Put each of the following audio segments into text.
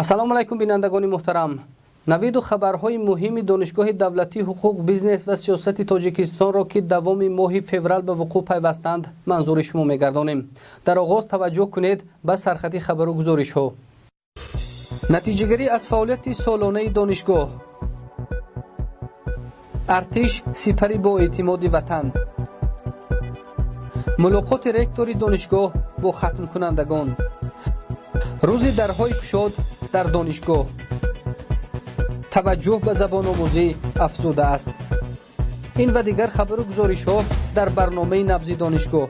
Ассалому алайкум, бинандагони муҳтарам. Навиду хабарҳои муҳими Донишгоҳи давлатии ҳуқуқ, бизнес ва сиёсати Тоҷикистонро, ки давоми моҳи феврал ба вуқӯъ пайвастанд, манзури шумо мегардонем. Дар оғоз таваҷҷӯҳ кунед ба сархати хабару гузоришҳо. Натиҷагарӣ аз фаъолияти солонаи донишгоҳ, артиш сипари боэътимоди ватан, мулоқоти ректори донишгоҳ бо хатмкунандагон, рӯзи дарҳои кушод дар донишгоҳ, таваҷҷӯҳ ба забономӯзӣ афзудааст. Ин ва дигар хабару гузоришҳо дар барномаи «Набзи донишгоҳ».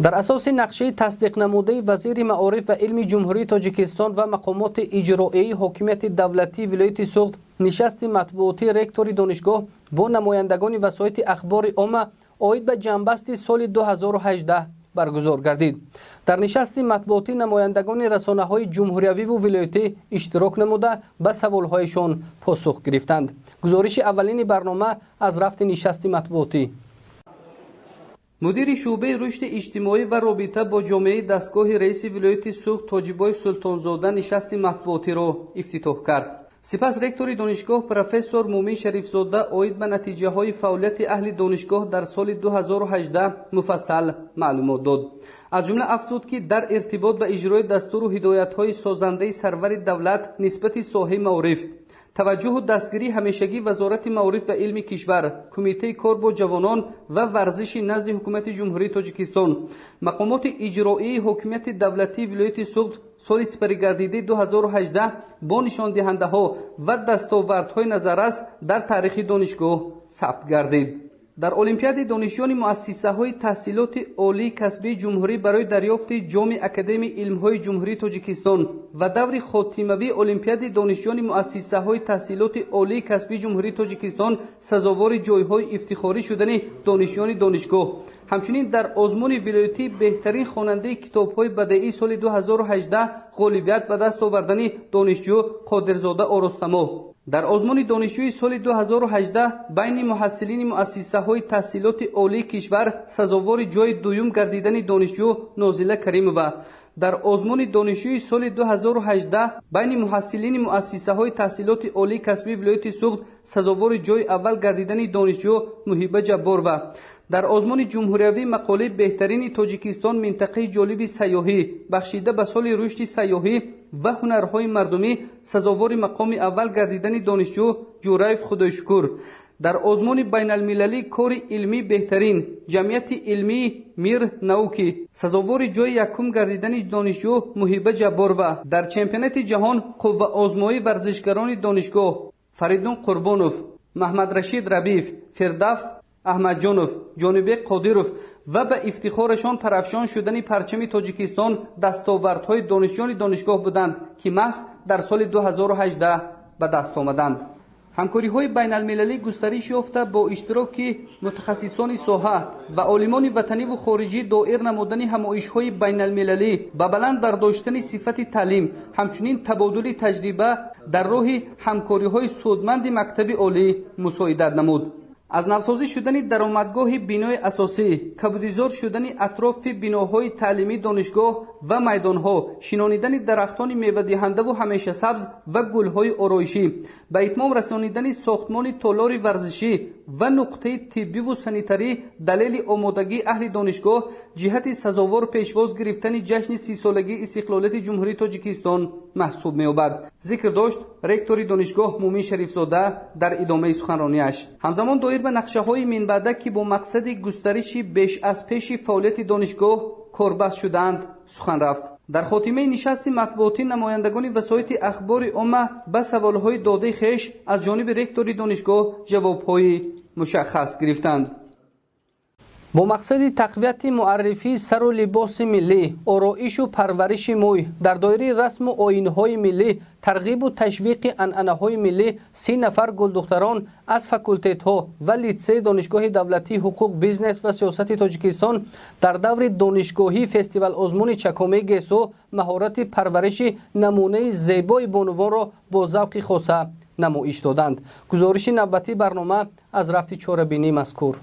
Дар асоси нақшаи тасдиқнамудаи вазири маориф ва илми Ҷумҳурии Тоҷикистон ва мақомоти иҷроияи ҳокимияти давлатии вилояти Суғд, нишасти матбуотии ректори донишгоҳ бо намояндагони васоити ахбори омма оид ба ҷамъбасти соли 2018 баргузор гардид. Дар нишасти матбуотӣ намояндагони расонаҳои ҷумҳуриявиву вилоятӣ иштирок намуда, ба саволҳояшон посух гирифтанд. Гузориши аввалини барнома аз рафти нишасти матбуотӣ. Мудири шӯъбаи рушди иҷтимоӣ ва робита бо ҷомеаи дастгоҳи раиси вилояти Суғд Тоҷибой Султонзода нишасти матбуотиро ифтитоҳ кард. Сипас ректори донишгоҳ профессор Мумин Шарифзода оид ба натиҷаҳои фаъолияти аҳли донишгоҳ дар соли 2018 муфассал маълумот дод. Аз ҷумла афзуд, ки дар иртибот ба иҷрои дастуру ҳидоятҳои созандаи сарвари давлат нисбати соҳаи маориф, таваҷҷӯҳу дастгирии ҳамешагии Вазорати маориф ва илми кишвар, Кумитаи кор бо ҷавонон ва варзиши назди Ҳукумати Ҷумҳурии Тоҷикистон, мақомоти иҷроии ҳокимияти давлатии вилояти Суғд соли сипаригардидаи 2018 бо нишондиҳандаҳо ва дастовардҳои назаррас дар таърихи донишгоҳ сабт гардид. Дар олимпиадаи донишҷӯёни муассисаҳои таҳсилоти олии касбии ҷумҳурӣ барои дарёфти Ҷоми Академияи илмҳои Ҷумҳурии Тоҷикистон ва даври хотимавии олимпиадаи донишҷӯёни муассисаҳои таҳсилоти олии касбии Ҷумҳурии Тоҷикистон сазовори ҷойҳои ифтихорӣ шудани донишҷӯёни донишгоҳ, ҳамчунин дар озмуни вилоятии «Беҳтарин хонандаи китобҳои бадеӣ» соли 2018 ғолибият ба даст овардани донишҷӯ Қодирзода Оростамо, дар озмуни донишҷӯи соли 2018 байни муҳассилини муассисаҳои таҳсилоти олии кишвар сазовори ҷои дуюм гардидани донишҷӯ Нозила Каримова, дар озмуни донишҷӯи соли 2018 байни муҳассилини муассисаҳои таҳсилоти олии касбии вилояти Суғд сазовори ҷои аввал гардидани донишҷӯ Муҳиба Ҷабборова, дар озмуни ҷумҳуриявии мақолаи «Беҳтарини Тоҷикистон: минтақаи ҷолиби сайёҳӣ» бахшида ба соли рушди сайёҳӣ ва ҳунарҳои мардумӣ сазовори мақоми аввал гардидани донишҷӯ Ҷураев Худойшукур, дар озмуни байналмилалии кори илмии «Беҳтарин ҷамъияти илмии Мир науки» сазовори ҷои якум гардидани донишҷӯ Муҳиба Ҷабборова, дар чемпионати ҷаҳон қувваозмоии варзишгарони донишгоҳ Фаридун Қурбонов, Маҳмадрашид Рабиев, Фирдавс Аҳмадҷонов, Ҷонибек Қодиров ва ба ифтихорашон парафшон шудани парчами Тоҷикистон дастовардҳои донишҷӯёни донишгоҳ буданд, ки маҳз дар соли 2018 ба даст омаданд. Ҳамкориҳои байналмилалӣ густариш ёфта, бо иштироки мутахассисони соҳа ва олимони ватаниву хориҷӣ доир намудани ҳамоишҳои байналмилалӣ ба баланд бардоштани сифати таълим, ҳамчунин табодули таҷриба дар роҳи ҳамкориҳои судманди мактаби олӣ мусоидат намуд. Аз навсозӣ шудани даромадгоҳи бинои асосӣ, кабудизор шудани атрофи биноҳои таълимии донишгоҳ ва майдонҳо, шинонидани дарахтони мевадиҳандаву ҳамешасабз ва гулҳои ороишӣ, ба итмом расонидани сохтмони толори варзишӣ ва нуқтаи тиббиву санитарӣ далели омодагии аҳли донишгоҳ ҷиҳати сазовор пешвоз гирифтани ҷашни 30-солагии истиқлолияти Ҷумҳурии Тоҷикистон маҳсуб меёбад, зикр дошт ректори донишгоҳ Мумин Шарифзода дар идомаи суханронияш. Ҳамзамон доир ба нақшаҳои минбаъда, ки бо мақсади густариши беш аз пеши фаъолияти донишгоҳ корбаст шудаанд, сухан рафт. Дар хотимаи нишасти матбуотӣ намояндагони васоити ахбори омма ба саволҳои додаи хеш аз ҷониби ректори донишгоҳ ҷавобҳои мушаххас гирифтанд. Бо мақсади тақвияти муаррифии сару либоси миллӣ, ороишу парвариши мӯй дар доираи расму оинҳои миллӣ, тарғибу ташвиқи анъанаҳои миллӣ, 30 нафар гулдухтарон аз факултетҳо ва литсеи Донишгоҳи давлатии ҳуқуқ, бизнес ва сиёсати Тоҷикистон дар даври донишгоҳии фестивал-озмуни «Чакомаи гесо» маҳорати парвариши намунаи зебои бонувонро бо завқи хоса намоиш доданд. Гузориши навбатии барнома аз рафти чорабинии мазкур.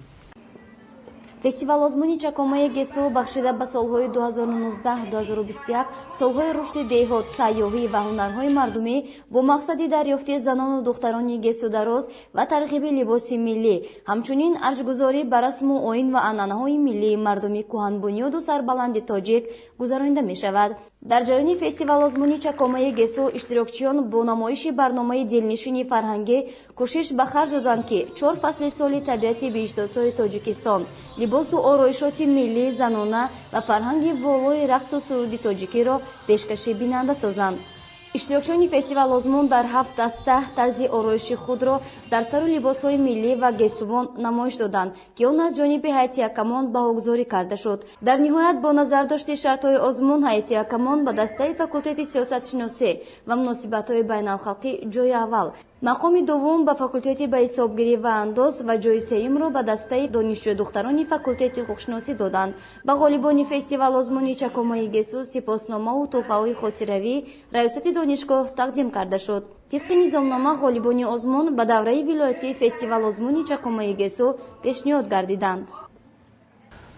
Фестивал-озмуни Чакомаи Гесу бахшида ба солҳои 2019-2021, солҳои рушди деҳот, сайёҳӣ ва ҳунарҳои мардумӣ, бо мақсади дарёфти занону духтарони гесудароз ва тарғиби либоси миллӣ, ҳамчунин арҷгузорӣ ба расму оин ва анъанаҳои миллии мардуми кӯҳанбунёду сарбаланди тоҷик гузаронида мешавад. Дар ҷараёни фестивал-озмуни Чакомаи Гесу иштирокчиён бо намоиши барномаи дилнишини фарҳангӣ кӯшиш ба харҷ доданд, ки чор фасли соли табиати биҳиштосои Тоҷикистон, либосу ороишоти миллии занона ва фарҳанги волои рақсу суруди тоҷикиро пешкаши бинанда созанд. Иштирокчиёни фестивал-озмун дар ҳафт даста тарзи ороиши худро дар сару либосҳои миллӣ ва гесувон намоиш доданд, ки он аз ҷониби ҳайати ҳакамон баҳогузорӣ карда шуд. Дар ниҳоят, бо назардошти шартҳои озмун, ҳайати ҳакамон ба дастаи факултети сиёсатшиносӣ ва муносибатҳои байналхалқӣ ҷои аввал, мақоми дуввум ба факултети ба ҳисобгирӣ ва андоз ва ҷои сеюмро ба дастаи донишҷӯ-духтарони факултети ҳуқуқшиносӣ доданд. Ба ғолибони фестивал-озмуни Чакомаи Гесу сипосномаву тӯҳфаҳои хотиравӣ раёсати донишгоҳ тақдим карда шуд. Тибқи низомнома, ғолибони озмун ба давраи вилоятии фестивал-озмуни Чакомаи Гесу пешниҳод гардиданд.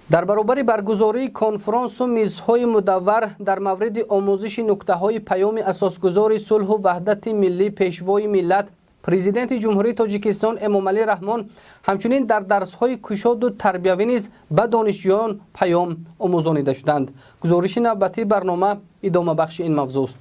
Дар баробари баргузории конфронсу мизҳои мудаввар дар мавриди омӯзиши нуктаҳои паёми асосгузори сулҳу ваҳдати миллӣ, Пешвои миллат, Президенти Ҷумҳурии Тоҷикистон Эмомалӣ Раҳмон, ҳамчунин дар дарсҳои кушоду тарбиявӣ низ ба донишҷӯён паём омӯзонида шуданд. Гузориши навбатии барнома идомабахши ин мавзӯст.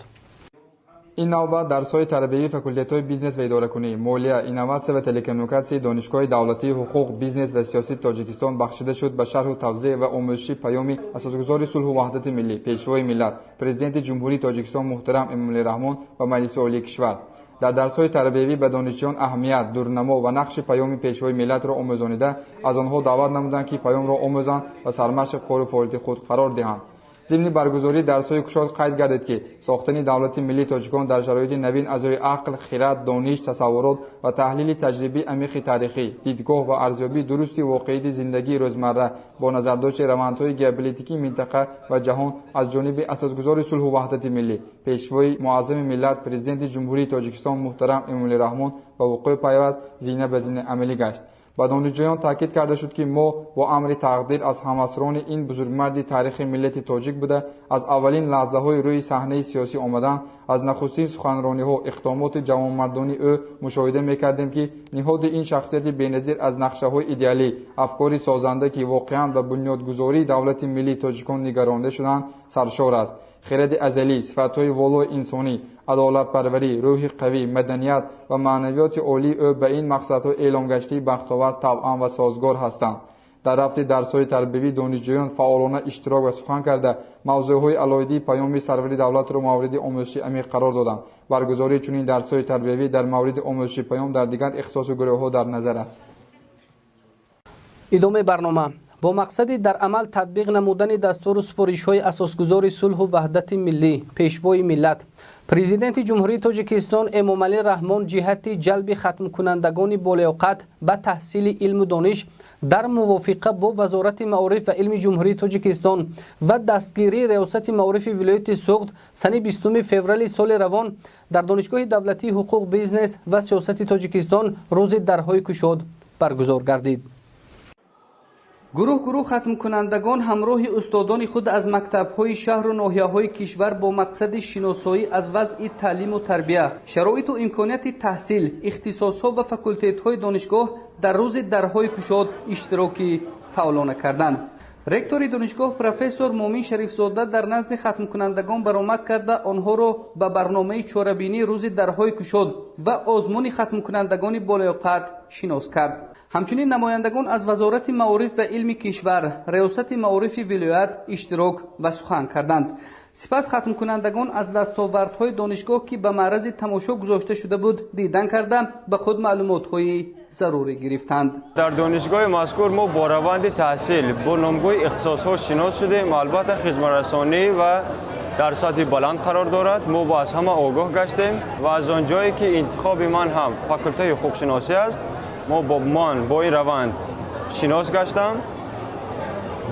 Ин навбат дарсҳои тарбиявии факултетҳои бизнес ва идоракунӣ, молия, инноватсия ва телекоммуникатсияи Донишгоҳи давлатии ҳуқуқ, бизнес ва сиёсати Тоҷикистон бахшида шуд ба шарҳу тавзеҳ ва омӯзиши паёми асосгузори сулҳу ваҳдати миллӣ, Пешвои миллат, Президенти Ҷумҳурии Тоҷикистон муҳтарам Эмомалӣ Раҳмон ва Маҷлиси Олии кишвар. Дар дарсҳои тарбиявӣ ба донишҷӯён аҳамият, дурнамо ва нақши паёми Пешвои миллатро омӯзонида, аз онҳо даъват намуданд, ки паёмро омӯзанд ва сармашқи кору фаъолияти худ қарор диҳанд. Зимни баргузории дарсҳои кушод қайд гардид, ки сохтани давлати миллии тоҷикон дар шароити навин аз рӯи ақл, хирад, дониш, тасаввурот ва таҳлили таҷрибии амиқи таърихӣ, дидгоҳ ва арзёбии дурусти воқеияти зиндагии рӯзмарра бо назардошти равандҳои геополитикии минтақа ва ҷаҳон аз ҷониби асосгузори сулҳу ваҳдати миллӣ, Пешвои муаззами миллат, Президенти Ҷумҳурии Тоҷикистон муҳтарам Эмомалӣ Раҳмон ба вуқӯъ пайваст, зина ба зина амалӣ гашт. Ба донишҷӯён таъкид карда шуд, ки мо бо амри тақдир аз ҳамасрони ин бузургмарди таърихи миллати тоҷик буда, аз аввалин лаҳзаҳои рӯи саҳнаи сиёсӣ омадан, аз нахустин суханрониҳо, иқдомоти ҷавонмардонии ӯ мушоҳида мекардем, ки ниҳоди ин шахсияти беназир аз нақшаҳои идеалӣ, афкори созанда, ки воқеан ба бунёдгузории давлати миллии тоҷикон нигаронда шуданд, саршор аст. Хиради азалӣ, сифатҳои волои инсонӣ, адолатпарварӣ, рӯҳи қавӣ, маданият ва маънавиёти олии ӯ ба ин мақсадҳо эълонгаштаи бахтовар тавъам ва созгор ҳастанд. Дар рафти дарсҳои тарбиявӣ донишҷӯён фаъолона иштирок ва сухан карда, мавзӯъҳои алоҳидаи паёми сарвари давлатро мавриди омӯзиши амиқ қарор доданд. Баргузории чунин дарсҳои тарбиявӣ дар мавриди омӯзиши паём дар дигар ихтисосу гурӯҳҳо дар назар аст. Идомаи барнома. Бо мақсади дар амал татбиқ намудани дастуру супоришҳои асосгузори сулҳу ваҳдати миллӣ, Пешвои миллат, Президенти Ҷумҳурии Тоҷикистон Эмомалӣ Раҳмон ҷиҳати ҷалби хатмкунандагони болаёқат ба таҳсили илму дониш дар мувофиқа бо Вазорати маориф ва илми Ҷумҳурии Тоҷикистон ва дастгирии Риёсати маорифи вилояти Суғд санаи 20 феврали соли равон дар Донишгоҳи давлатии ҳуқуқ, бизнес ва сиёсати Тоҷикистон рӯзи дарҳои кушод баргузор гардид. Гурӯҳ гурӯҳ хатмкунандагон ҳамроҳи устодони худ аз мактабҳои шаҳру ноҳияҳои кишвар бо мақсади шиносоӣ аз вазъи таълиму тарбия, шароиту имконияти таҳсил, ихтисосҳо ва факултетҳои донишгоҳ дар рӯзи дарҳои кушод иштироки фаъолона карданд. Ректори донишгоҳ профессор Муъмин Шарифзода дар назди хатмкунандагон баромад карда, онҳоро ба барномаи чорабинии рӯзи дарҳои кушод ва озмуни хатмкунандагони болаёқат шинос кард. Ҳамчунин намояндагон аз Вазорати маориф ва илми кишвар, Риёсати маорифи вилоят иштирок ва сухан карданд. Сипас хатмкунандагон аз дастовардҳои донишгоҳ, ки ба маърази тамошо гузошта шуда буд, дидан карда, ба худ маълумотҳои зарурӣ гирифтанд. Дар донишгоҳи мазкур мо бо раванди таҳсил, бо номгӯи ихтисосҳо шинос шудем. Албатта, хизматрасонӣ ва дар сатҳи баланд қарор дорад. Мо бо аз ҳама огоҳ гаштем ва аз он ҷое ки интихоби ман ҳам факултаи ҳуқуқшиносӣ аст, мо бо ман бо ин раванд шинос гаштам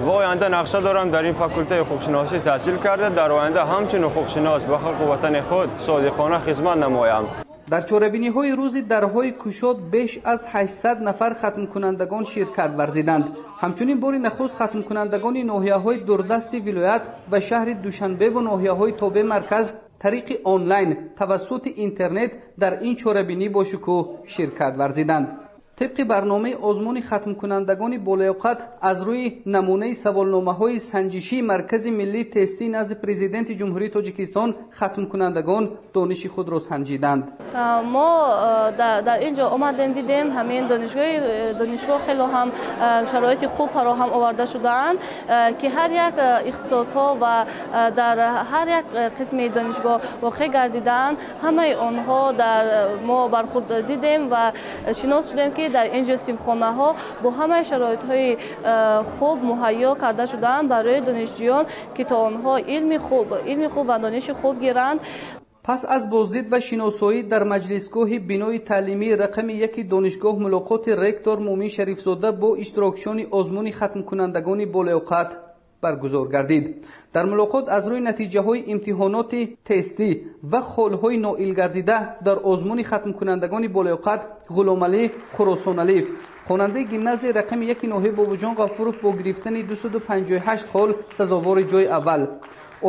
ва оянда нақша дорам дар ин факултаи ҳуқуқшиносӣ таҳсил карда, дар оянда ҳамчун ҳуқуқшинос ба халқу ватани худ содиқона хизмат намоям. Дар чорабиниҳои рӯзи дарҳои кушод беш аз 800 нафар хатмкунандагон ширкат варзиданд. Ҳамчунин бори нахуст хатмкунандагони ноҳияҳои дурдасти вилоят ва шаҳри Душанбеву ноҳияҳои тобеи марказ тариқи онлайн тавассути интернет дар ин чорабинӣ бошукӯҳ ширкат варзиданд. Тибқи барномаи озмуни хатмкунандагони болаёқат аз рӯи намунаи саволномаҳои санҷишии Маркази миллии тестии назди Президенти Ҷумҳурии Тоҷикистон хатмкунандагон дониши худро санҷиданд. Мо дар ин ҷо омадем, дидем, ҳамин донишгоҳ хело ҳам шароити хуб фароҳам оварда шудаанд, ки ҳар як ихтисосҳо ва дар ҳар як қисми донишгоҳ воқеъ гардидаанд. Ҳамаи онҳо дар мо бархурд дидем ва шинос шудем, ки дар ин ҷо синфхонаҳо бо ҳамаи шароитҳои хуб муҳайё карда шудаанд барои донишҷӯён, ки то онҳо илми хуб ва дониши хуб гиранд. Пас аз боздид ва шиносоӣ дар маҷлисгоҳи бинои таълимии рақами яки донишгоҳ мулоқоти ректор Муъмин Шарифзода бо иштирокчиёни озмуни хатмкунандагони болаёқат баргузор гардид. Дар мулоқот аз рӯи натиҷаҳои имтиҳоноти тестӣ ва холҳои ноилгардида дар озмуни хатмкунандагони болаёқат Ғуломалӣ Хуросоналиев, хонандаи гимназияи рақами яки ноҳияи Бобоҷон Ғафуров, бо гирифтани 258 хол сазовори ҷои аввал,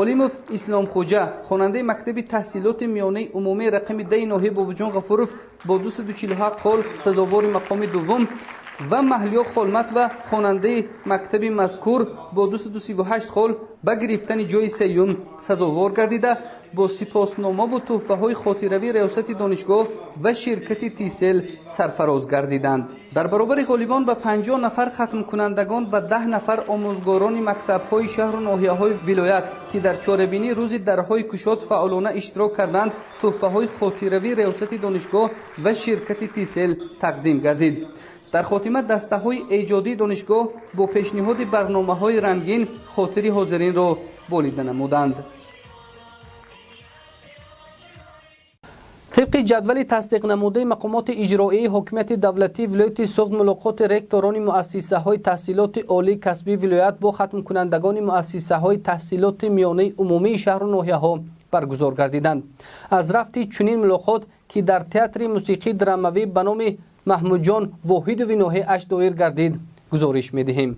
Олимов Исломхоҷа, хонандаи мактаби таҳсилоти миёнаи умумии рақами 10 ноҳияи Бобоҷон Ғафуров, бо 247 хол сазовори мақоми дуввум ва Маҳлиё Холматова, хонандаи мактаби мазкур, бо 238 хол ба гирифтани ҷои сеюм сазовор гардида, бо сипосномаву тӯҳфаҳои хотиравии риёсати донишгоҳ ва ширкати Тисел сарфароз гардиданд. Дар баробари ғолибон ба 50 нафар хатмкунандагон ва 10 нафар омӯзгорони мактабҳои шаҳру ноҳияҳои вилоят, ки дар чорабинӣ рӯзи дарҳои кушод фаъолона иштирок карданд, тӯҳфаҳои хотиравии риёсати донишгоҳ ва ширкати Тисел тақдим гардид. Дар хотима дастаҳои эҷодии донишгоҳ бо пешниҳоди барномаҳои рангин хотири ҳозиринро болида намуданд. Тибқи ҷадвали тасдиқнамудаи мақомоти иҷроии ҳокимияти давлатии вилояти Суғд мулоқоти ректорони муассисаҳои таҳсилоти олии касбии вилоят бо хатмкунандагони муассисаҳои таҳсилоти миёнаи умумии шаҳру ноҳияҳо баргузор гардиданд. Аз рафти чунин мулоқот, ки дар театри мусиқии драмавӣ ба номи Маҳмудҷон Воҳидови ноҳияи Ашт доир гардид, гузориш медиҳем.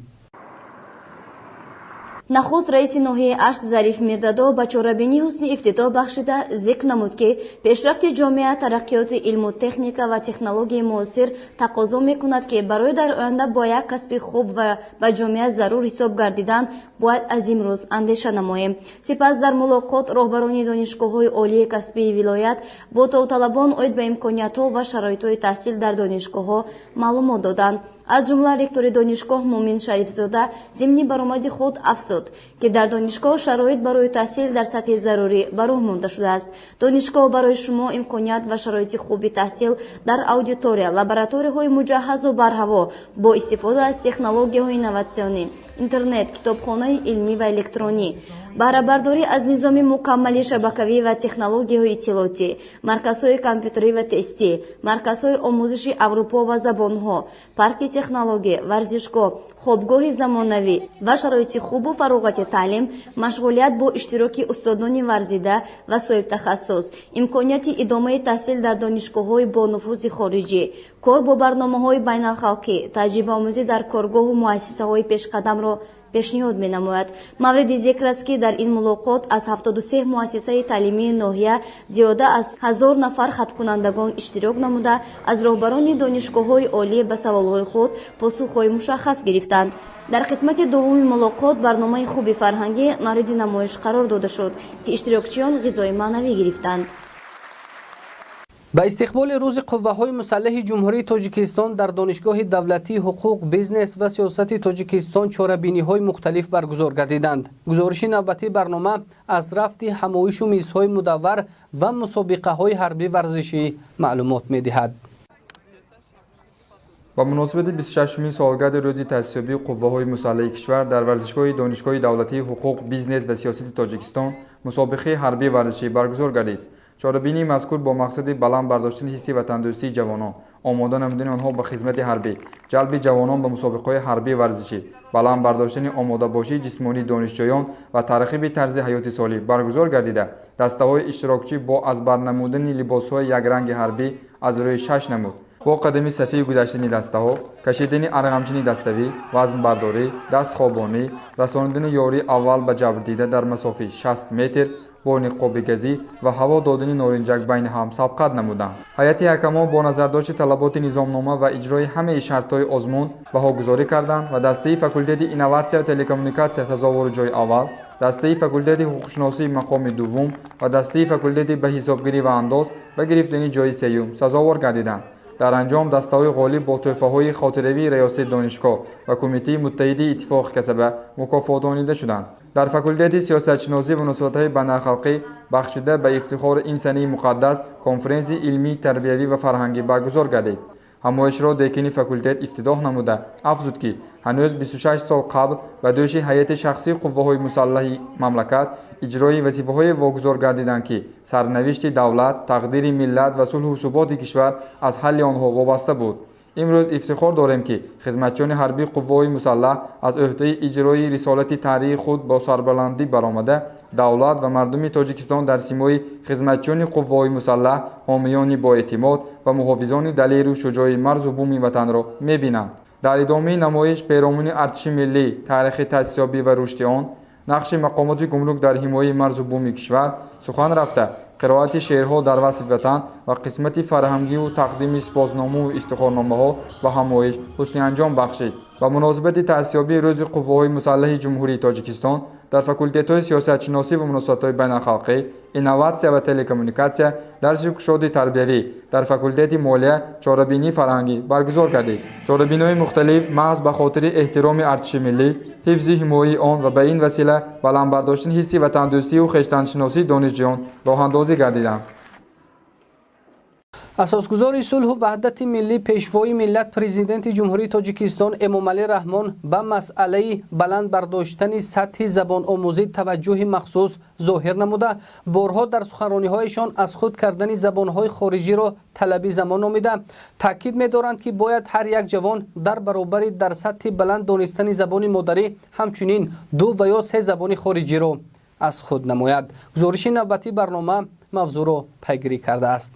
Нахуст раиси ноҳияи Ашт Зариф Мирдадо ба чорабинӣ ҳусни ифтитоҳ бахшида зикр намуд, ки пешрафти ҷомеа, тараққиёти илму техника ва технологияи муосир тақозо мекунад, ки барои дар оянда бо як касби хуб ва ба ҷомеа зарур ҳисоб гардидан бояд аз имрӯз андеша намоем. Сипас дар мулоқот роҳбарони донишгоҳҳои олии касбии вилоят бо довталабон оид ба имкониятҳо ва шароитҳои таҳсил дар донишгоҳҳо маълумот доданд. Аз ҷумла ректори донишгоҳ Муъмин Шарифзода зимни баромади худ афзуд, ки дар донишгоҳ шароит барои таҳсил дар сатҳи зарурӣ ба роҳ монда шудааст. Донишгоҳ барои шумо имконият ва шароити хуби таҳсил дар аудитория, лабораторияҳои муҷаҳҳазу барҳаво бо истифода аз технологияҳои инноватсионӣ, интернет, китобхонаи илмӣ ва электронӣ, баҳрабардорӣ аз низоми мукаммали шабакавӣ ва технологияҳои иттилоотӣ, марказҳои компютерӣ ва тестӣ, марказҳои омӯзиши Аврупо ва забонҳо, парки технология, варзишгоҳ, хобгоҳи замонавӣ ва шароити хубу фароғати таълим, машғулият бо иштироки устодони варзида ва соҳибтахассус, имконияти идомаи таҳсил дар донишгоҳҳои бонуфузи хориҷӣ, кор бо барномаҳои байналхалқӣ, таҷрибаомӯзӣ дар коргоҳу муассисаҳои пешқадамро пешниҳод менамояд. Мавриди зикр аст, ки дар ин мулоқот аз 73 муассисаи таълимии ноҳия зиёда аз 1000 нафар хатмкунандагон иштирок намуда, аз роҳбарони донишгоҳҳои олӣ ба саволҳои худ посухҳои мушаххас гирифтанд. Дар қисмати дуввуми мулоқот барномаи хуби фарҳангӣ мавриди намоиш қарор дода шуд, ки иштирокчиён ғизои маънавӣ гирифтанд. Ба истиқболи рӯзи қувваҳои мусаллаҳи Ҷумҳурии Тоҷикистон дар Донишгоҳи давлатии ҳуқуқ, бизнес ва сиёсати Тоҷикистон чорабиниҳои мухталиф баргузор гардиданд. Гузориши навбатии барнома аз рафти ҳамоишу мизҳои мудаввар ва мусобиқаҳои ҳарбӣ варзишӣ маълумот медиҳад. Ба муносибати 26-умин солгарди рӯзи таъсисёбии қувваҳои мусаллаҳи кишвар дар варзишгоҳи Донишгоҳи давлатии ҳуқуқ, бизнес ва сиёсати Тоҷикистон мусобиқаи ҳарбии варзишӣ баргузор гардид. Чорабинии мазкур бо мақсади баланд бардоштани ҳисси ватандӯстии ҷавонон, Омода намудани онҳо ба хизмати ҳарбӣ, ҷалби ҷавонон ба мусобиқаҳои ҳарбию варзишӣ, баланд бардоштани омодабошии ҷисмонии донишҷӯён ва тарғиби тарзи ҳаёти солим баргузор гардида, дастаҳои иштирокчӣ бо аз бар намудани либосҳои якранги ҳарбӣ аз рӯи шаш намуд бо қадами сафии гузаштани дастаҳо, кашидани арғамчини даставӣ, вазнбардорӣ, дастхобонӣ, расонидани ёрии аввал ба ҷабрдида дар масофаи 60 метр бо ниқоби газӣ ва ҳаво додани норинҷак байни ҳам сабқат намуданд. Ҳайати ҳакамон бо назардошти талаботи низомнома ва иҷрои ҳамаи шартҳои озмун баҳогузорӣ карданд ва дастаи факултети инноватсия ва телекоммуникатсия сазовори ҷои аввал, дастаи факултети ҳуқуқшиносӣ мақоми дуввум ва дастаи факултети ба ҳисобгирӣ ва андоз ба гирифтани ҷои сеюм сазовор гардиданд. Дар анҷом дастаҳои ғолиб бо тӯҳфаҳои хотиравии раёсати донишгоҳ ва Кумитаи муттаҳиди иттифоқи касаба мукофотонида шуданд. Дар факултети сиёсатшиносӣ ва муносибатҳои байналхалқӣ бахшида ба ифтихори ин санаи муқаддас конференсияи илмӣ, тарбиявӣ ва фарҳангӣ баргузор гардид. Ҳамоишро декани факултет ифтитоҳ намуда, афзуд, ки ҳанӯз 26 сол қабл ба дӯши ҳайати шахсии қувваҳои мусаллаҳи мамлакат иҷрои вазифаҳое вогузор гардиданд, ки сарнавишти давлат, тақдири миллат ва сулҳу суботи кишвар аз ҳалли онҳо вобаста буд. Имрӯз ифтихор дорем, ки хизматчиёни ҳарбии қувваҳои мусаллаҳ аз ӯҳдаи иҷрои рисолати таърихии худ бо сарбаландӣ баромада, давлат ва мардуми Тоҷикистон дар симои хизматчиёни қувваҳои мусаллаҳ ҳомиёни боэътимод ва муҳофизони далеру шуҷои марзу буми ватанро мебинанд. Дар идомаи намоиш перомуни артиши миллӣ, таърихи таъсисёбӣ ва рушди он, нақши мақомоти гумрук дар ҳимояи марзу буми кишвар сухан рафта, қироати шеърҳо дар васфи ватан ва қисмати фарҳангиву тақдими сипосномаву ифтихорномаҳо ба ҳамоиш ҳусни анҷом бахшид. Ба муносибати таъсисёбии Рӯзи қувваҳои мусаллаҳи Ҷумҳурии Тоҷикистон дар факултетҳои сиёсатшиносӣ ва муносибатҳои байналхалқӣ, инноватсия ва телекоммуникатсия дарси кушоди тарбиявӣ, дар факултети молия чорабинии фарҳангӣ баргузор гардид. Чорабиниҳои мухталиф маҳз ба хотири эҳтироми артиши миллӣ, ҳифзи ҳимояи он ва ба ин васила баланд бардоштани ҳисси ватандӯстию хештаншиносии донишҷӯён роҳандозӣ гардиданд. Асосгузори сулҳу ваҳдати миллӣ, Пешвои миллат, Президенти Ҷумҳурии Тоҷикистон Эмомалӣ Раҳмон ба масъалаи баланд бардоштани сатҳи забономӯзӣ таваҷҷӯҳи махсус зоҳир намуда, борҳо дар суханрониҳояшон аз худ кардани забонҳои хориҷиро талаби замон номида, таъкид медоранд, ки бояд ҳар як ҷавон дар баробари дар сатҳи баланд донистани забони модарӣ ҳамчунин ду ва ё се забони хориҷиро аз худ намояд. Гузориши навбатии барнома мавзӯъро пайгирӣ кардааст.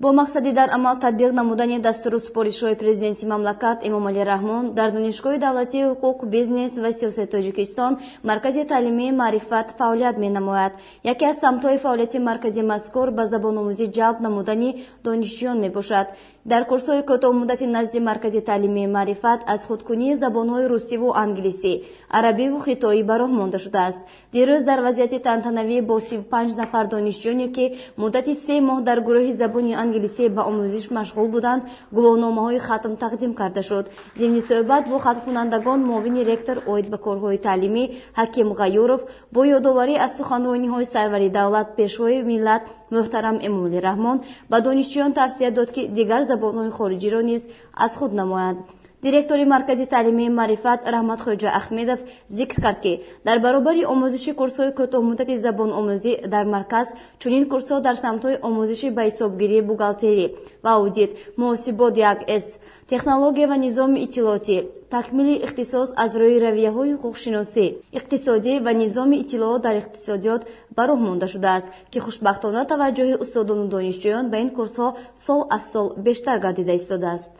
Бо мақсади дар амал татбиқ намудани дастуру супоришҳои Президенти мамлакат Эмомалӣ Раҳмон дар Донишгоҳи давлатии ҳуқуқ, бизнес ва сиёсати Тоҷикистон Маркази таълимии «Маърифат» фаъолият менамояд. Яке аз самтҳои фаъолияти маркази мазкур ба забономӯзӣ ҷалб намудани донишҷӯён мебошад. Дар курсҳои кӯтоҳмуддати назди Маркази таълимии «Маърифат» аз худкунии забонҳои русиву англисӣ, арабиву хитоӣ ба роҳ монда шудааст. Дирӯз дар вазъияти тантанавӣ бо 35 нафар донишҷӯёне, ки муддати 3 моҳ дар гурӯҳи забони англисӣ ба омӯзиш машғул буданд, гувоҳномаҳои хатм тақдим карда шуд. Зимни суҳбат бо хатмкунандагон муовини ректор оид ба корҳои таълимӣ Ҳаким Ғаюров бо ёдоварӣ аз суханрониҳои сарвари давлат, Пешвои миллат муҳтарам Эмомалӣ Раҳмон ба донишҷӯён тавсия дод, ки дигар забонҳои хориҷиро низ аз худ намоянд. Директори Маркази таълимии «Маърифат» Раҳматхоҷа Аҳмедов зикр кард, ки дар баробари омӯзиши курсҳои кӯтоҳмуддати забономӯзӣ дар марказ чунин курсҳо дар самтҳои омӯзиши ба ҳисобгирӣ, бухгалтерӣ ва аудит, муҳосибот 1С, технология ва низоми иттилоотӣ, такмили ихтисос аз рӯи равияҳои ҳуқуқшиносӣ, иқтисодӣ ва низоми иттилоот дар иқтисодиёт ба роҳ монда шудааст, ки хушбахтона таваҷҷӯҳи устодону донишҷӯён ба ин курсҳо сол аз сол бештар гардида истодааст.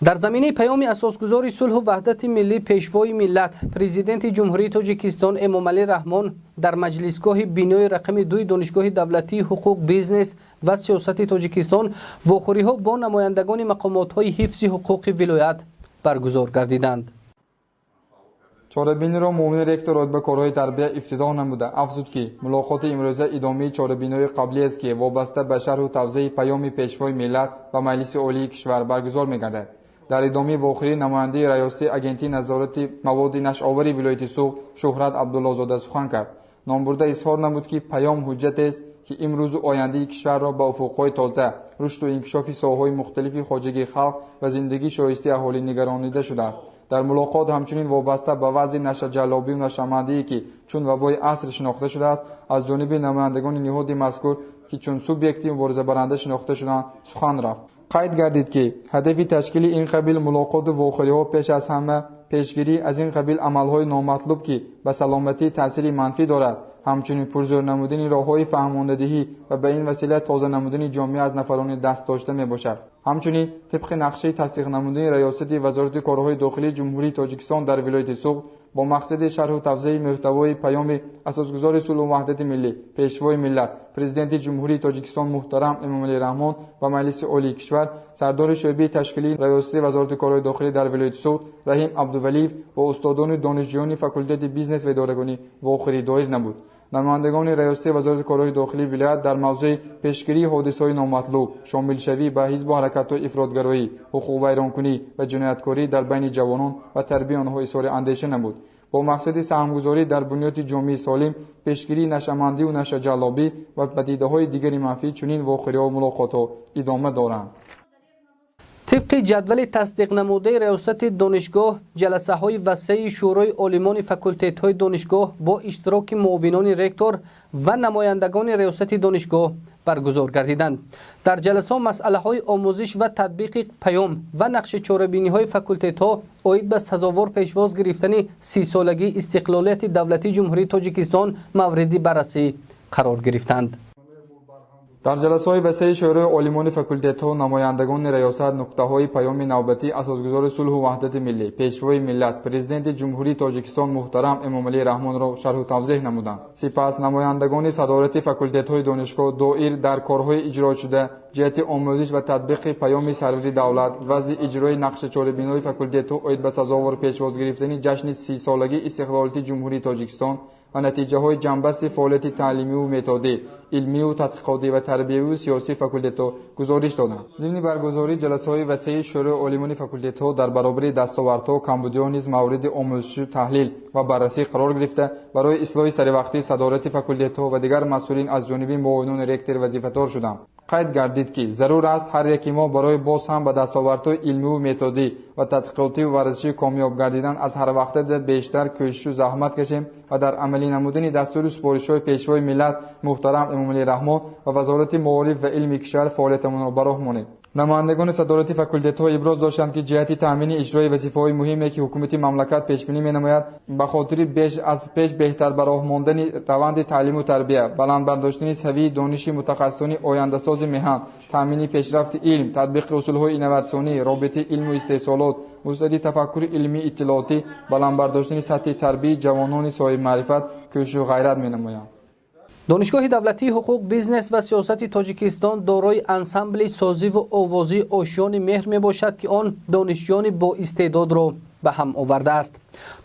Дар заминаи паёми асосгузори сулҳу ваҳдати миллӣ, Пешвои миллат, Президенти Ҷумҳурии Тоҷикистон Эмомалӣ Раҳмон дар маҷлисгоҳи бинои рақами дуи Донишгоҳи давлатии ҳуқуқ, бизнес ва сиёсати Тоҷикистон вохӯриҳо бо намояндагони мақомотҳои ҳифзи ҳуқуқи вилоят баргузор гардиданд. Чорабиниро муовини ректор оид ба корҳои тарбия ифтитоҳ намуда, афзуд, ки мулоқоти имрӯза идомаи чорабиниҳои қаблиест, ки вобаста ба шарҳу тавзеҳи паёми Пешвои миллат ба Маҷлиси Олии кишвар баргузор мегардад. Дар идомаи вохӯрӣ намояндаи раёсати Агентии назорати маводи нашъаовари вилояти Суғд Шӯҳрат Абдуллозода сухан кард. Номбурда изҳор намуд, ки паём ҳуҷҷатест, ки имрӯзу ояндаи кишварро ба уфуқҳои тоза, рушду инкишофи соҳаҳои мухталифи хоҷагии халқ ва зиндагии шоистаи аҳолӣ нигаронида шудааст. Дар мулоқот ҳамчунин вобаста ба вазъи нашъаҷаллобию нашъамандие, ки чун вабои аср шинохта шудааст, аз ҷониби намояндагони ниҳоди мазкур, ки чун субъекти муборизабаранда шинохта шудаанд, сухан рафт. Қайд гардид, ки ҳадафи ташкили ин қабил мулоқоту вохӯриҳо пеш аз ҳама пешгирӣ аз ин қабил амалҳои номатлуб, ки ба саломатӣ таъсири манфӣ дорад, ҳамчунин пурзӯр намудани роҳҳои фаҳмондадиҳӣ ва ба ин васила тоза намудани ҷомеа аз нафарони дастдошта мебошад. Ҳамчунин тибқи нақшаи тасдиқ намудани Раёсати Вазорати корҳои дохилии Ҷумҳурии Тоҷикистон дар вилояти Суғд бо мақсади шарҳу тавзеҳи мӯҳтавои Паёми Асосгузори сулҳу ваҳдати миллӣ, Пешвои миллат, Президенти Ҷумҳурии Тоҷикистон муҳтарам Эмомалӣ Раҳмон ба Маҷлиси Олии кишвар, сардори шӯъбаи ташкилии Раёсати Вазорати корҳои дохилӣ дар вилояти Суғд Раҳим Абдувалиев бо устодону донишҷӯёни факултети бизнес ва идоракунӣ вохӯрӣ доир намуд. Намояндагони Раёсати Вазорати корҳои дохилии вилоят дар мавзӯи пешгирии ҳодисаҳои номатлуб, шомилшавӣ ба ҳизбу ҳаракатҳои ифротгароӣ, ҳуқуқвайронкунӣ ва ҷинояткорӣ дар байни ҷавонон ва тарбияи онҳо изҳори андеша намуд. Бо мақсади саҳмгузорӣ дар бунёди ҷомеаи солим, пешгирии нашъамандиву нашъаҷаллобӣ ва падидаҳои дигари манфӣ чунин вохӯриҳо, мулоқотҳо идома доранд. Тибқи ҷадвали тасдиқнамудаи раёсати донишгоҳ, ҷаласаҳои васеи шӯрои олимони факултетҳои донишгоҳ бо иштироки муовинони ректор ва намояндагони раёсати донишгоҳ баргузор гардиданд. Дар ҷаласаҳо масъалаҳои омӯзиш ва татбиқи паём ва нақши чорабиниҳои факултетҳо оид ба сазовор пешвоз гирифтани 30-солагии истиқлолияти давлатии Ҷумҳурии Тоҷикистон мавриди баррасӣ қарор гирифтанд. Дар ҷаласаҳои васеи шӯрои олимони факултетҳо намояндагони раёсат нуқтаҳои Паёми навбатии Асосгузори сулҳу ваҳдати миллӣ, Пешвои миллат, Президенти Ҷумҳурии Тоҷикистон муҳтарам Эмомалӣ Раҳмонро шарҳу тавзеҳ намуданд. Сипас намояндагони садорати факултетҳои донишгоҳ доир дар корҳои иҷрошуда ҷиҳати омӯзиш ва татбиқи Паёми сарвари давлат, вазъи иҷрои нақшачорабиниҳои факултетҳо оид ба сазовор пешвоз гирифтани ҷашни 30-солагии истиқлолияти Ҷумҳурии Тоҷикистон ва натиҷаҳои ҷамъбасти фаъолияти таълимиву методӣ, илмиву тадқиқотӣ ва тарбиявиву сиёсии факултетҳо гузориш доданд. Зимни баргузории ҷаласаҳои васеи шӯрои олимони факултетҳо дар баробари дастовардҳо камбудиҳо низ мавриди омӯзишу таҳлил ва баррасӣ қарор гирифта, барои ислоҳи саривақтии садорати факултетҳо ва дигар масъулин аз ҷониби муовинони ректор вазифадор шуданд. Қайд гардид, ки зарур аст ҳар яки мо барои боз ҳам ба дастовардҳои илмиву методӣ ва тадқиқотиву варзишӣ комёб гардидан аз ҳарвақта бештар кӯшишу заҳмат кашем ва дар амалӣ намудани дастуру супоришҳои Пешвои миллат муҳтарам Эмомалӣ Раҳмон ва Вазорати маориф ва илми кишвар фаъолиятамонро ба роҳ монем. Намояндагони садорати факултетҳо иброз доштанд, ки ҷиҳати таъмини иҷрои вазифаҳои муҳиме, ки ҳукумати мамлакат пешбинӣ менамояд, ба хотири беш аз пеш беҳтар ба роҳ мондани раванди таълиму тарбия, баланд бардоштани савияи дониши мутахассисони ояндасози меҳан, таъмини пешрафти илм, татбиқи усулҳои инноватсионӣ, робитаи илму истеҳсолот, вусъати тафаккури илмии иттилоотӣ, баланд бардоштани сатҳи тарбияи ҷавонони соҳибмаърифат кӯшишу ғайрат менамоянд. Донишгоҳи давлатии ҳуқуқ, бизнес ва сиёсати Тоҷикистон дорои ансамбли созиву овозии «Ошёни меҳр» мебошад, ки он донишҷӯёни боистеъдодро ба ҳам овардааст.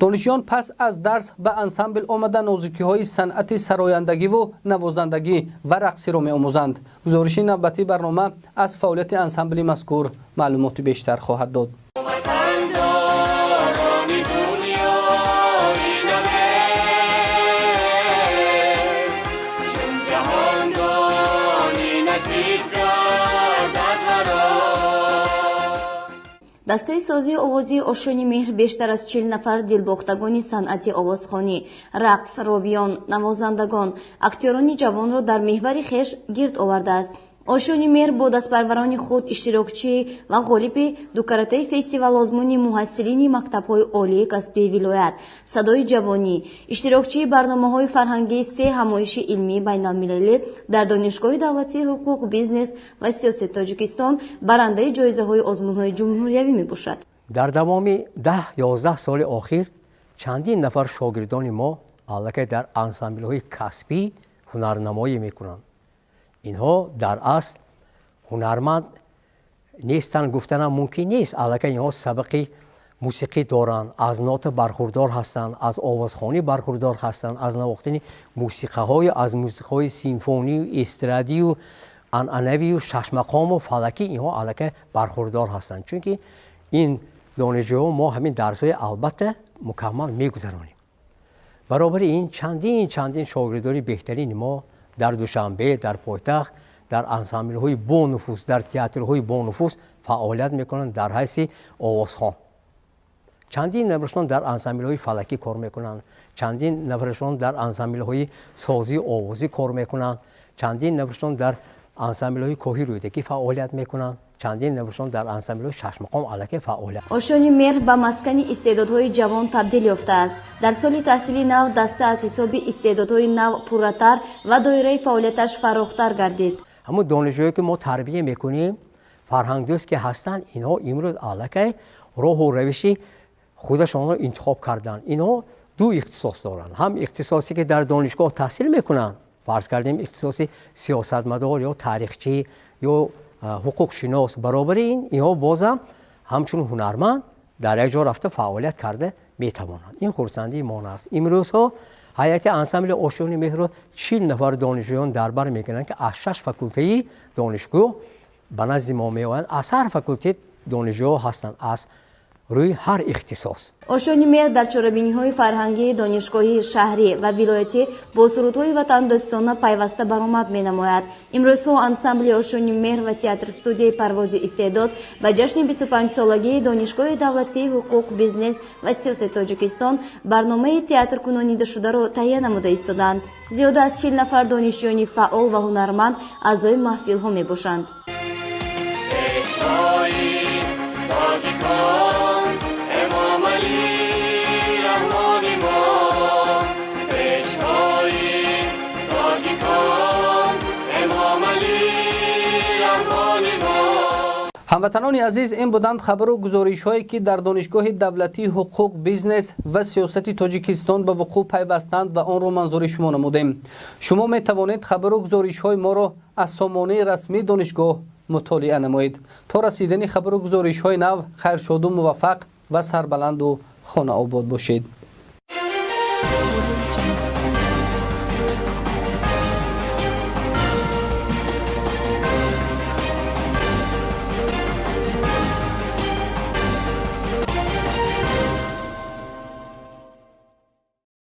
Донишҷӯён пас аз дарс ба ансамбл омада, нозукиҳои санъати сарояндагиву навозандагӣ ва рақсиро меомӯзанд. Гузориши навбатии барнома аз фаъолияти ансамбли мазкур маълумоти бештар хоҳад дод. Дастаи созии овозии «Ошёни меҳр» бештар аз 40 нафар дилбохтагони санъати овозхонӣ, рақс, ровиён, навозандагон, актёрони ҷавонро дар меҳвари хеш гирд овардааст. «Ошёни меҳр» бо дастпарварони худ иштирокчӣ ва ғолиби дукаратаи фестивал озмуни муҳассилини мактабҳои олии касбии вилоят «Садои ҷавонӣ», иштирокчии барномаҳои фарҳангии се ҳамоиши илмии байналмилалӣ дар Донишгоҳи давлатии ҳуқуқ, бизнес ва сиёсати Тоҷикистон, барандаи ҷоизаҳои озмунҳои ҷумҳуриявӣ мебошад. Дар давоми 10-11 соли охир чандин нафар шогирдони мо аллакай дар ансамблҳои касбӣ ҳунарнамоӣ мекунанд. Инҳо дар асл ҳунарманд нестанд гуфтанам мумкин нест. Аллакай инҳо сабақи мусиқӣ доранд, аз нота бархурдор ҳастанд, аз овозхонӣ бархурдор ҳастанд, аз навохтани мусиқаҳою аз мусиқаҳои симфонию эстрадию анъанавию шашмақому фалакӣ инҳо аллакай бархурдор ҳастанд, чунки ин донишҷӯҳо мо ҳамин дарсҳои албатта мукаммал мегузаронем. Баробари ин чандин чандин шогирдони беҳтарини мо дар Душанбе, дар пойтахт, дар ансамблҳои бонуфуз, дар театрҳои бонуфуз фаъолият мекунанд дар ҳайси овозхон. Чандин нафарашон дар ансамблҳои фалакӣ кор мекунанд, чандин нафарашон дар ансамблҳои созию овозӣ кор мекунанд, чандин нафарашон дар ансамблҳои Коҳи Рӯдакӣ фаъолият мекунанд, чандин нафарашон дар ансамблҳои шашмақом аллакай фаъолият. Ошёни Меҳр ба маскани истеъдодҳои ҷавон табдил ёфтааст. Дар соли таҳсили нав даста аз ҳисоби истеъдодҳои нав пурратар ва доираи фаъолияташ фарохтар гардид. Ҳамун донишҷӯе, ки мо тарбия мекунем, фарҳангдӯст ки ҳастанд, инҳо имрӯз аллакай роҳу равиши худашонро интихоб карданд. Инҳо ду ихтисос доранд: ҳам ихтисосе, ки дар донишгоҳ таҳсил мекунанд, фарз кардем, ихтисоси сиёсатмадор ё таърихчӣ ё ҳуқуқшинос, баробари ин инҳо бозам ҳамчун ҳунарманд дар як ҷо рафта фаъолият карда метавонанд. Ин хурсандии мо аст. Имрӯзҳо ҳайати ансамбли Ошёни Меҳрро 40 нафар донишҷӯён дар бар мекунанд, ки аз шаш факултаи донишгоҳ ба назди мо меоянд. Аз ҳар факултет донишҷӯҳо ҳастанд, аз рӯи ҳар ихтисос. Ошёни Меҳр дар чорабиниҳои фарҳангии донишгоҳӣ, шаҳрӣ ва вилоятӣ бо сурудҳои ватандӯстона пайваста баромад менамояд. Имрӯзҳо ансамбли Ошёни Меҳр ва театр студияи Парвози истеъдод ба ҷашни 25-солагии Донишгоҳи давлатии ҳуқуқ, бизнес ва сиёсати Тоҷикистон барномаи театркунонидашударо таҳия намуда истоданд. Зиёда аз 40 нафар донишҷӯёни фаъол ва ҳунарманд аъзои маҳфилҳо мебошанд. Пешвои тоҷикон Эмомалӣ Раҳмони мо, Пешвои тоҷикон Эмомалӣ Раҳмони мо. Ҳамватанони азиз, ин буданд хабару гузоришҳое, ки дар Донишгоҳи давлатии ҳуқуқ, бизнес ва сиёсати Тоҷикистон ба вуқӯъ пайвастанд ва онро манзури шумо намудем. Шумо метавонед хабару гузоришҳои моро аз сомонаи расмии донишгоҳ мутолиа намоед. То расидани хабару гузоришҳои нав, хайршоду муваффақ ва сарбаланду хонаобод бошед.